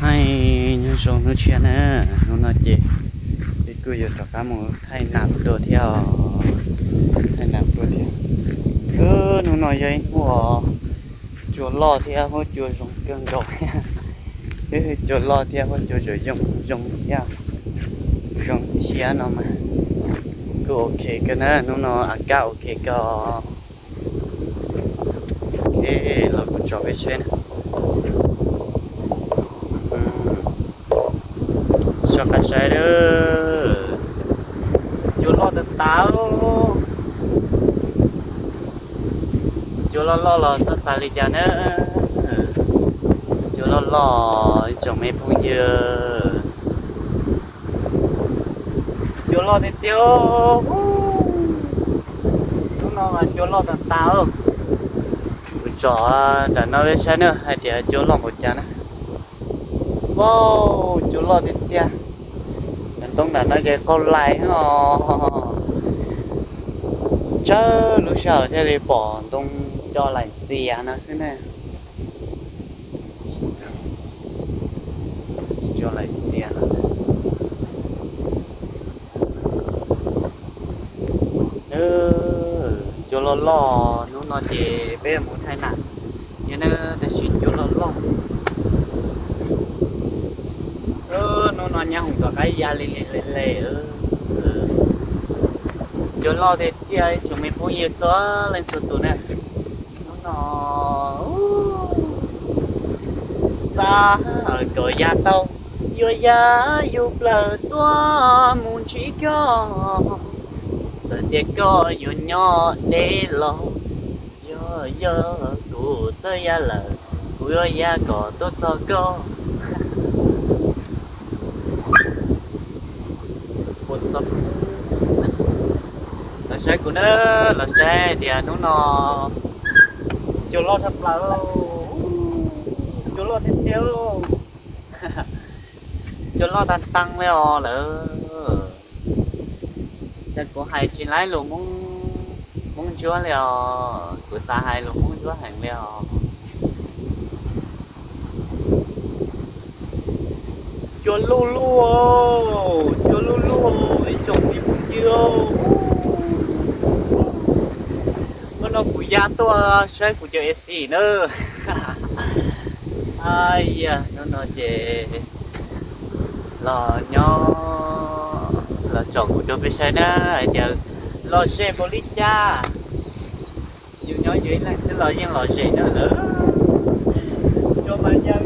Hais nyob zoo hnub tshiab na, hnub no ces peb kuj yuav rov qab mus thaij nas dua thiab os, thaij nas dua thiab. Hnub no yog ib hnub cua loj thiab huab cua zoo kawg nkaus thiab, cua loj thiab huab cua zoo zoo thiab, zoo thiab no mas kuj ok kawg na, hnub no a kab ok kawg. Los kuv tso peb saib na, so qab saib, cua loj tas tas. Cua loj loj los xav xav li cas na, cua loj loj ib tsoom me phooj ywg. Cua loj tiag tiag, hnub no mas cua loj tas tas. Kuv tso nram no peb saib na hais tias cua loj npaum cas na. Wow, cua loj tiag tiag. Cov ntoo nram no ces qaug lais os, tsawg lub sij hawm thiaj li pom ntoo cua lais txias no xwb na. Cua lais txias no xwb. Cua loj loj, hnub no ces peb mus thaij nas thiab na, tab sis cua loj loj. Hnub no nyab hoom tom qab ya li li li li. Cua loj tiag tiag ib tsoom me phooj ywg txhua leej txhua tus na. Hnub no xav kom ya tau, yuav ya yus plaws tuaj mus ntsib koj. Txawm tias koj yuav nyob deb los, yog yog kuv txawj ya lawm, kuv yuav ya kom tuaj txog koj. Los saib kuv na, los saib tias hnub no cua loj tshaj plaws, cua loj tiag tiag, cua loj tag tag li os lawm. Ces kuv hais tsis laib lus Hmoob Ntsuab li os, kuv xav hais lus Hmoob Ntsuab heev li os. Cua luj luj, cua luj luj ib tsoom me phooj ywg. Hnub no kuv ya tuaj saib kuv cov A C na. Yog hnub no ces los nyob los tsom kuv rau peb saib na hais tias lom zem npaum li cas. Yus nyob yus ib leeg xwb los yeej lom zem na lawm. Cua mas ya,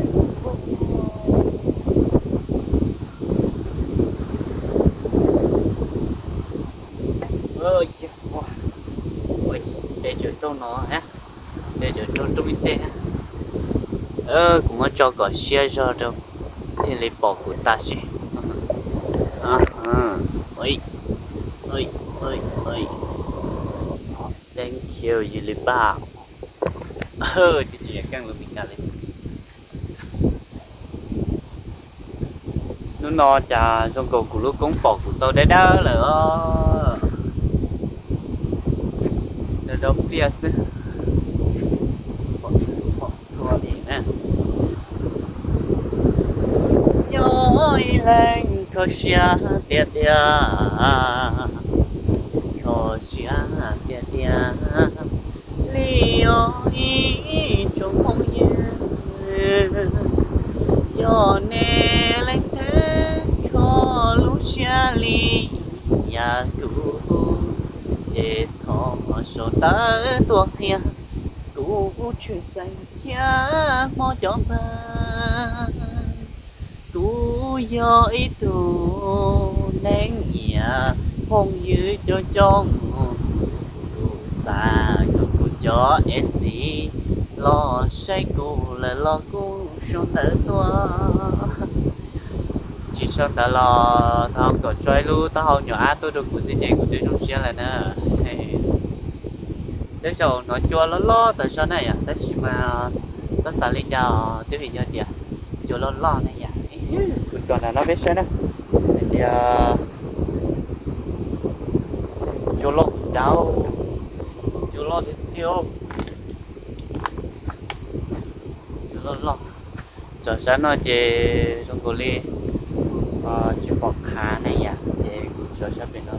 de tsaws rooj no, de tsaws rooj rooj ib teg. Kuv muab tso kom siab zog rau thiaj li pom kuv tam sim. Thank you, Yus Li Paj. Tsis tsis keej lus Meskas li. Hnub no cas zoo nkaus kuv lub koob pom kuv tau dawb dawb lawm os. Dawb dawb pliaj xwb. Pom txhua li na. Nyob ib leeg kho siab tiag tiag, kho siab tiag tiag li os ib tsoom phooj ywg. Yog nej leej twg kho lub siab li yam kuv, ces thov sau ntawv tuaj qhia kuv tshwm xeeb thiab hmov cov npawg. Kuv yog ib tug neeg nyiam phooj ywg coob coob, kuv xav kom kuv cov A C los saib kuv lawm los kuj sau ntawv tuaj. Tsis sau ntawv los thov kom tso ib lub taub hau nyuam ab tuaj rau kuv xwb ces kuv twb zoo siab lawm na. Tej zaum hnov cua loj loj tas zog na yom, tab sis mas xav xav li cas twb vim yog tias cua loj loj na yom. Kuv tso nram no peb saib na, hais tias cua loj cas, cua loj tiag tiag, cua loj loj. Txog sab no ces zoo nkaus li tsis pom qhav ne yom, ces kuv tso sab pem no.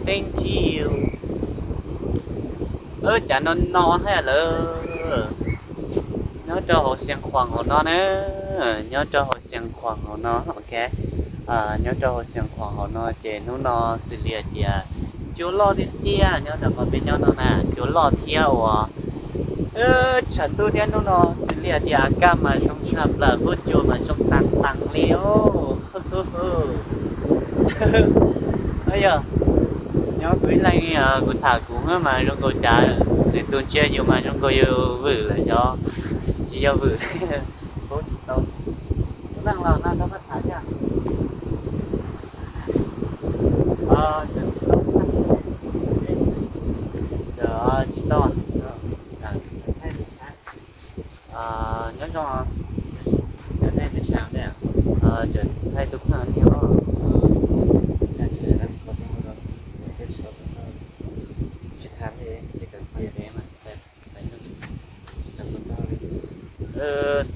Thank you. Cas no no hais lawm. Nyob rau hauv Xiav Khuam hauv no na, nyob rau hauv Xiav Khuam hauv no, ok. Nyob rau hauv Xiav Khuam hauv no ces hnub no xws li tias cua loj tiag tiag nyob rau qhov peb nyob no na, cua loj thiab uas tshav ntuj thiab hnub no xws li tias kaj mas zoo tshaj plaws, huab cua mas zoo tas tas li os. Yog nyob kuv ib leeg kuv tham kuv mas zoo nkaus cas nws tus ntsia yus mas zoo nkaus yus vwm lawm xyov, tsis yog vwm. Paub tsis tau. Leej los no rau koj tham thiab. Tsis tau. Nyob zoo. Tseem thaij tus kheej thiab. Tsis tham li, tsis kawm kiag.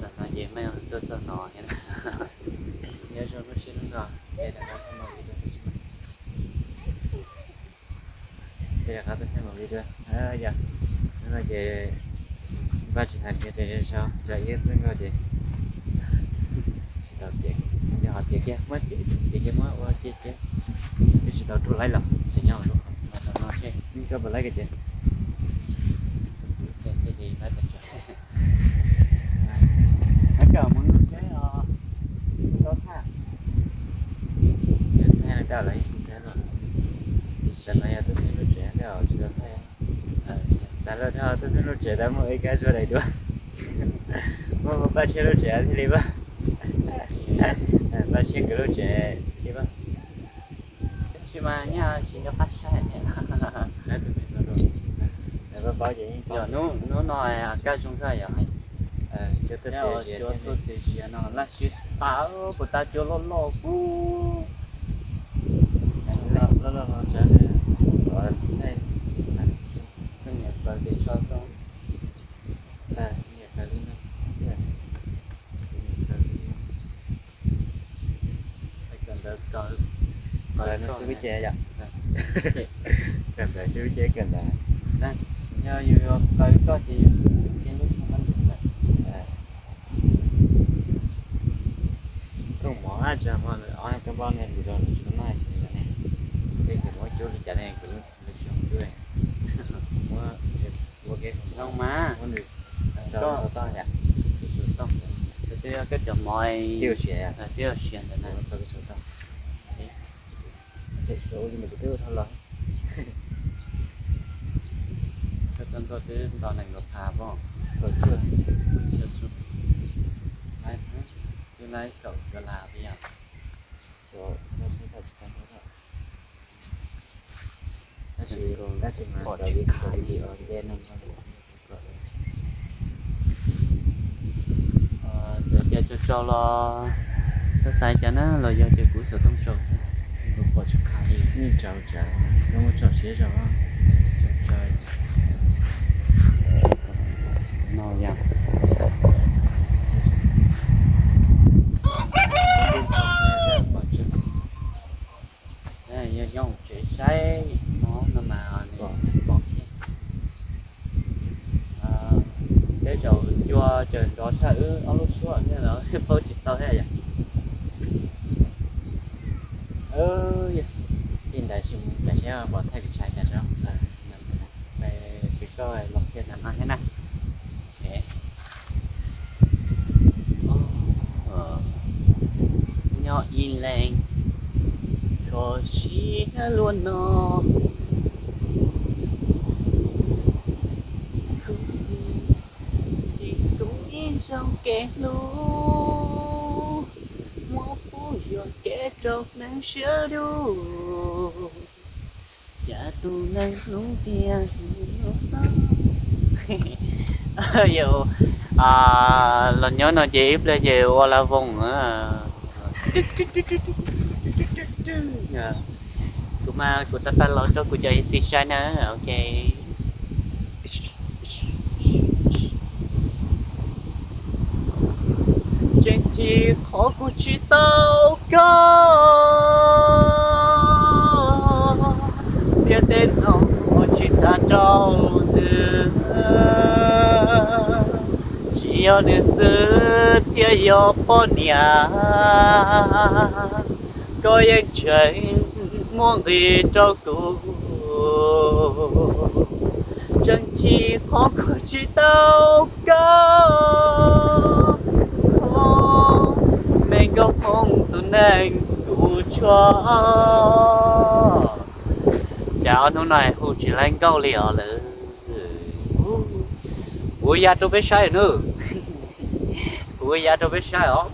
Tam no ces meej tuaj txog no thiab. Nyob zoo lub sij hawm no, ces rov qab tuaj thaij movie dua. Yog, hnub no ces npaj tsis tham kiag, ces sau tso ib xwb nkauj ces tsis tau tiav, yog ho tiav kiag muab tiav, tiav kiag muab ua ke ces twb tsis tau rub laib los tseem nyob lub qhov no, koj puas laib kiag ces. Koj mus lub tsheb os, tsis tau thaij. Thaij no koj los ib tsheb no, tam no yog tus neeg lub tsev ntawd tsis tau thaij. Xav los dhau tus neeg lub tsev tau muaj ib kab zuag daim duab. Muaj Paj Tshiab lub tsev thiaj li pab, Paj Tshiab nkawd lub tsev thiaj li pab. Tab sis mas nyaj tsis nco qab saib. Paub ces yeej, hnub no kaj zoo zaj yom. Cua tuaj txias zias no laj siab tas, puas tas cua loj loj kub. Loj loj no tsav, niam plaws tim so tau. Niam plaws li no. Kawm ntawv xwb ces yom. Kawm ntawv xwb ces kawm ntawv. Yog yus yuav kawm koj ces yus mus ke lub tshooj kab nus lawm. Thooj mov ab tsag mog, ob koj npauj ne lus rau nws tsis tau noj li ne. Tej kuv muab cub li cas ne, kuv lub tsis zoo cub. Muab ua ke zoo mas. Muab nws rau tau yom. Twb yog koj cov mov twb siav ntawd na. Tau kuv tau. Xeem suav ua li ntawd kuv twb ua dhau los. Koj txog ntua twb nto nees nkaum phav pom. Kaum cuaj. Kaum cuaj xwb. Twb laib kaum cuaj las thiab yom. Tab sis, tab sis mas pom tsis khav li. Txawm tias tsaug tsaug los xav xav cas na, los yog tias kuv xov tooj tsaug xwb, kuv pom tsis khav li. Yeej tsaug tsav, koj muab tsom siab zog. No yog yog yoog tsev saib no no mas pom thiab. Tej zaum cua tseem nrov tshaj wb ob lub suab thiab los paub tsis tau thiab yom. Li ntawd sis mus kam siab pom thaij kuv tshai cas rau. Tsis koj los kiag ntawm no thiab na. Nyob ib leeg kho siab luaj no, khuv xim tim khub ib zaug kev hlub, muab pub yuam kev rau neeg sawv daws. Cas tus neeg hlub tiag. Yog los nyob no ces ib pliag ces ua la voos. Kuv mas kuv tag tag los rau kuv cov xis sai na, ok. Qhov kuv tsis tau koj, thiab tej no tsis tas rau nws, tsis yog nws xwb thiaj yog poj niam. Koj yeej tseem muaj nqis rau kuv, tseem chim qhov kuv tsis tau koj, me nkauj hmoob tus neeg kuv tshua. Cas ob hnub no hu tsis laib nkauj li os lawm. Kuv ya rau peb saib nawb. Kuv ya rau peb saib os.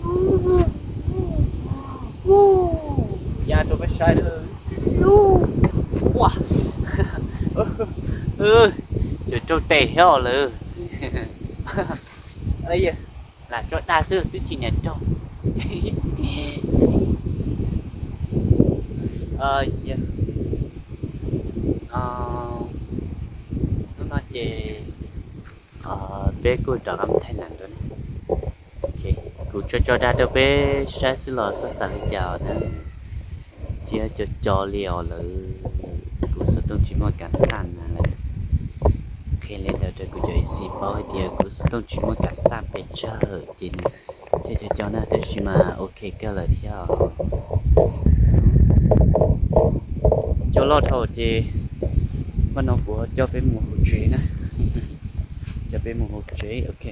Ya rau peb saib nawb. Ua, ces raug tes thiab os lawm. Lam tso dag xwb twb tsis niam raug. Hnub no ces peb kuj rov qab mus thaij nam dua na. Kuv tso tso dag rau peb saib xwb los txhob xav li cas os na. Thiab co co li os lawm, kuv xov tooj tsis muaj kav xaj na lawm. Qhia li ntawd rau kuv cov ib xis paub hais tias kuv xov tooj tsis muaj kav xaj pes tsawg ces nws thiaj co co na, tab sis mas ok kawg lawm thiab os. Cov loj dhau ces npaj no kuv coj peb mus hauv tsev na. Coj peb mus hauv tsev, ok.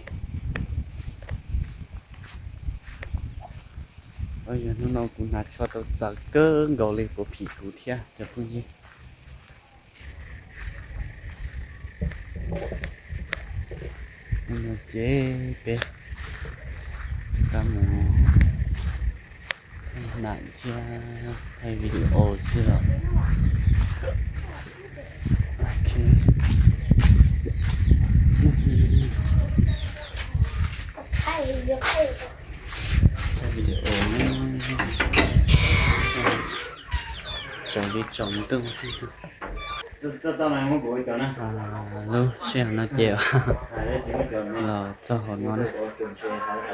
Yog hnub no kuv hnav tsho tau txawv kawg nkaus li, puas phim kuv thiab cov phooj ywg. Hnub no ces peb rov qab mus thaij nam thiab thaij video xwb os. Ok. Thaij video, tsaus li tsaus ntuj. Lub sij hawm no ces los txog hauv no na,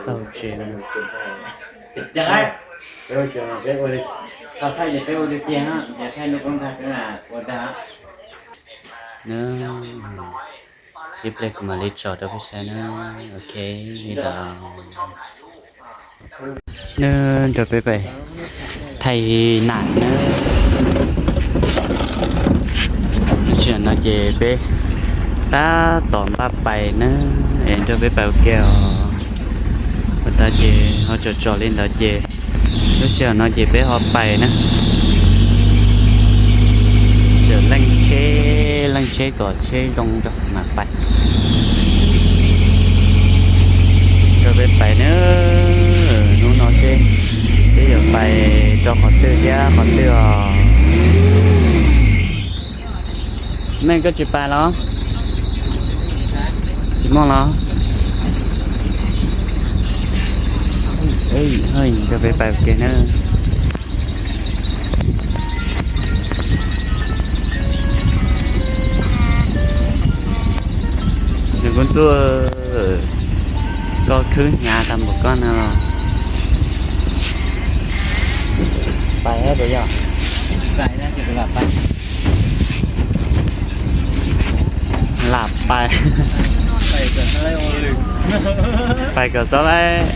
txog hauv tsev no. Ib pliag kuv mam li tso rau peb saib na. Ok, li ntawd. Nws nrog peb pais thaij nam na. Lub sij hawm no ces peb tab tom npaj pais na, es nrog peb pais ua ke os. Ua tas ces ho tsom tsom li ntawd ces lub sij hawm no ces peb ho pais na. Tseem leej tsheb leej tsheb kom tsheb zoo tso mam pais. Nrog peb pais na, hnub no seb peb yuav pais rau qhov twg thiab qhov twg os. Mej, koj tsis pais los? Tsis muaj los? Nrog peb pais ua ke na. Nws kuj tuaj, koj khwb hnyav tag npaum koj no los. Pais puas yog? Lam pais. Pais kom txhob laib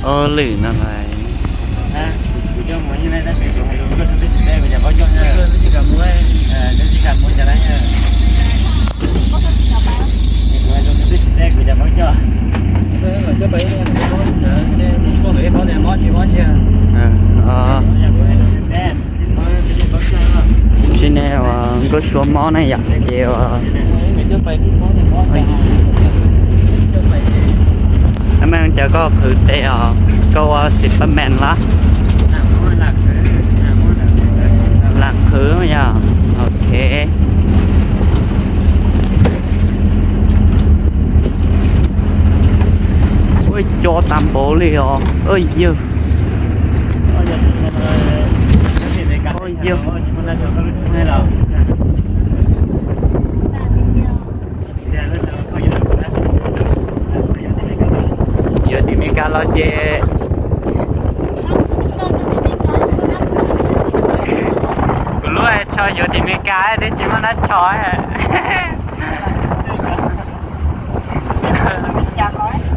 ua lwm no los. Tsis ne uas nkauj suab mob ne yom, ces uas meej cov koj qhwv tes os, koj ua Spiderman los? Lam qhwv yom, ok. Ua co tag npaum li os, yawg. Yawg. Yuav tim Meskas los ces Kuv lub tsho yuav tim Meskas twb tsis muaj dab tsho.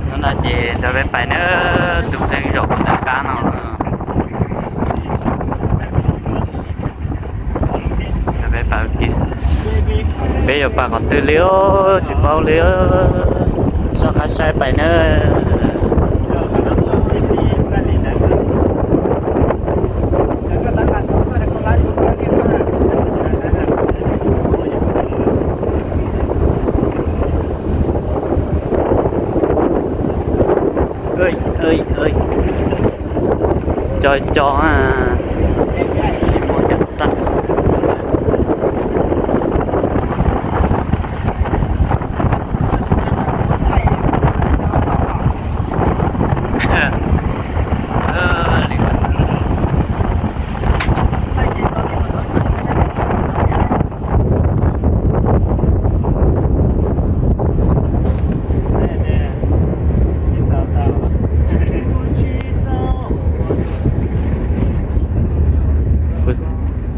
Hnub no ces nrog peb pais na, tus kheej zaum puag nram qab no. Peb pais, peb yuav pais qhov twg li, tsis paub li, soj qab saib pais na. Co co, tsis muaj cov xaj.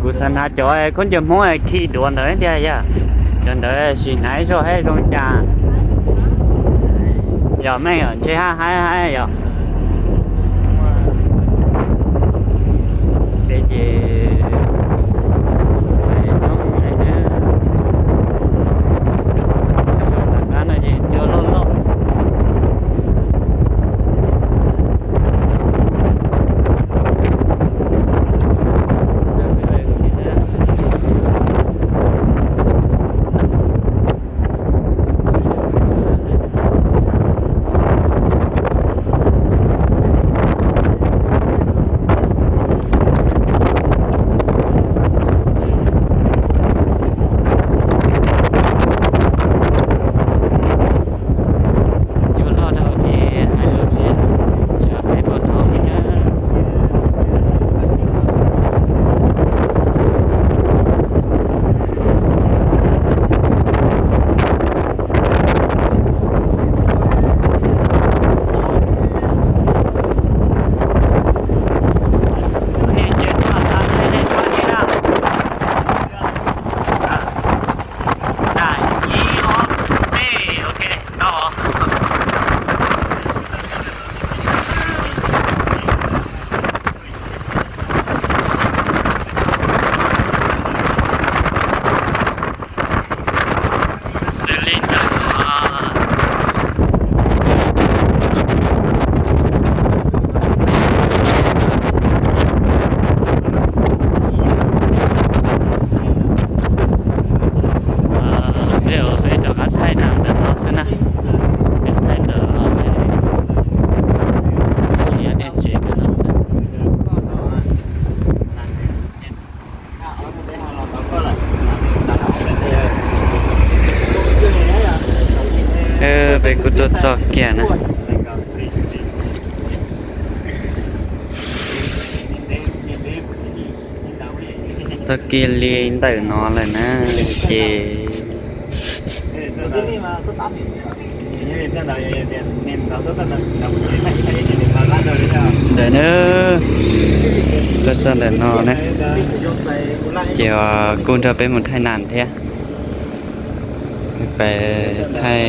Kuv xav hnav cov khaub ncaws Hmoob khi duav ntawd tiag yog, cov ntawd sim hnav ib zaug haib zoo cas. Yog meej yom, ntshe haj haib haib yom. Ces ces no ces cua loj loj. Cua loj dhau ces hais lus tsis tshua peb puag thaum li na. Xws li ntawm no. Peb, peb rov qab thaij nas ntawm no xwb na. Peb thaij ntawm, ib tsev kawg no xwb. Peb kuj tuaj txog kiag na. Txog kiag li ntawm no lawm na, ces ntawm na, tuaj txog ntawm no na, ces kuj nrog peb mus thaij nas thiab. Peb thaij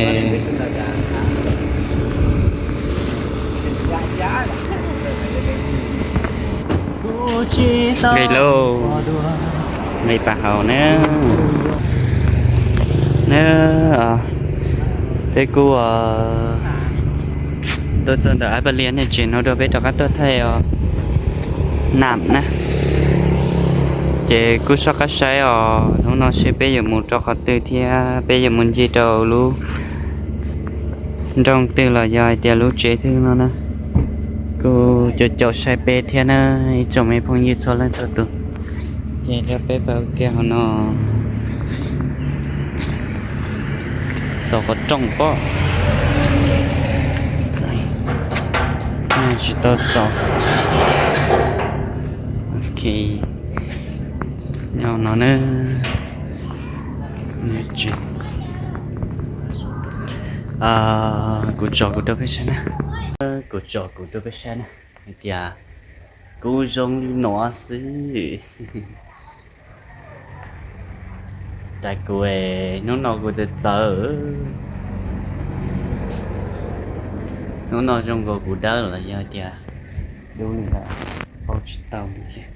nqis lauj, nqis pas hauv na. Na, peb kuj tuaj txog ntawm Ab Paj Lias nej tsev no dua, peb rov qab tuaj thaij os nam na. Ces kuj soj qab saib os, hnub no seb peb yuav mus rau qhov twg thiab peb yuav mus ncig rau lub nroog twg los yog hais tias lub tsev twg no na. Kuj caum caum saib peb thiab na, ib tsoom me phooj ywg txhua leej txhua tus. Ces rau peb pab kiag hauv no. Xauv qhov rooj pob. Tsis tau xauv. Ok. Nyob no na. Kuv tso kuv rau peb saib na. Kuv tso kuv rau peb saib na. Hais tias kuv zoo li no xwb. Cas kuv, hnub no kuv txawv txawv. Hnub no zoo nkaus kuv dawb los yog tias dub li lawm, paub tsis tau li thiab.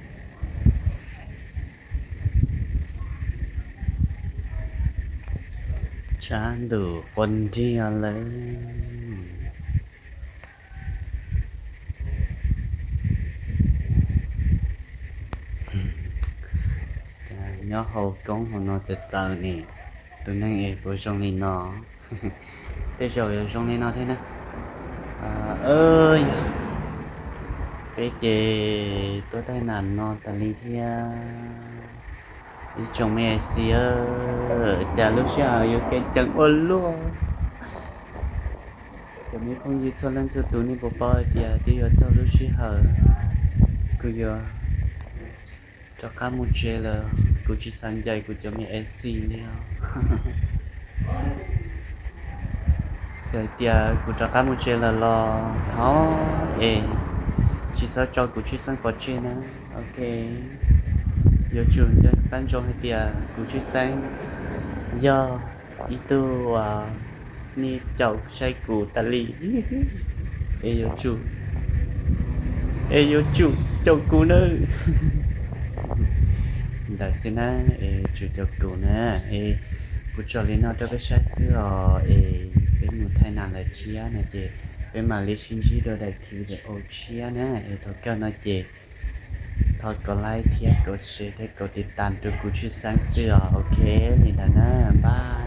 Tshav ntuj quas nrig lawm. Nyob hauv koob hauv no txawv txawv ne, tus neeg es puas zoo li no? Tej zaum yuav zoo li no thiab na. Yog peb ces tuaj thaij nam no tas li thiab. Ib tsoom me xi, cas lub sij hawm yuav kev ceev ua luaj. Cov me phooj ywg txhua leej txhua tus, nej puas paub hais tias twb yuav txog lub sij hawm kuv yuav rov qab mus tsev lawm, kuv tsis xav ncaim kuv cov me xi li os. Txawm tias kuv rov qab mus tsev lawm los thov es tsis txhob tso kuv tshwj xeeb pov tseg na. Ok, yuav tsum nco qab ntsoov hais tias kuv tshwj xeeb yog ib tug uas nej caum saib kuv tas li, es yuav tsum, es yuav tsum caum kuv nawb. Ntawd xwb na, es tsum caum kuv na. Es kuv tso li no rau peb saib xwb os, es peb mus thaij nam lawm thiab no ces peb mam li sib ntsib dua daim video tshiab na. Es thaum kawg no ces thov kom like thiab kom share thiab kom tiv tas rau kuv tshwj xeeb xwb os. Ok, li ntawd na, bye.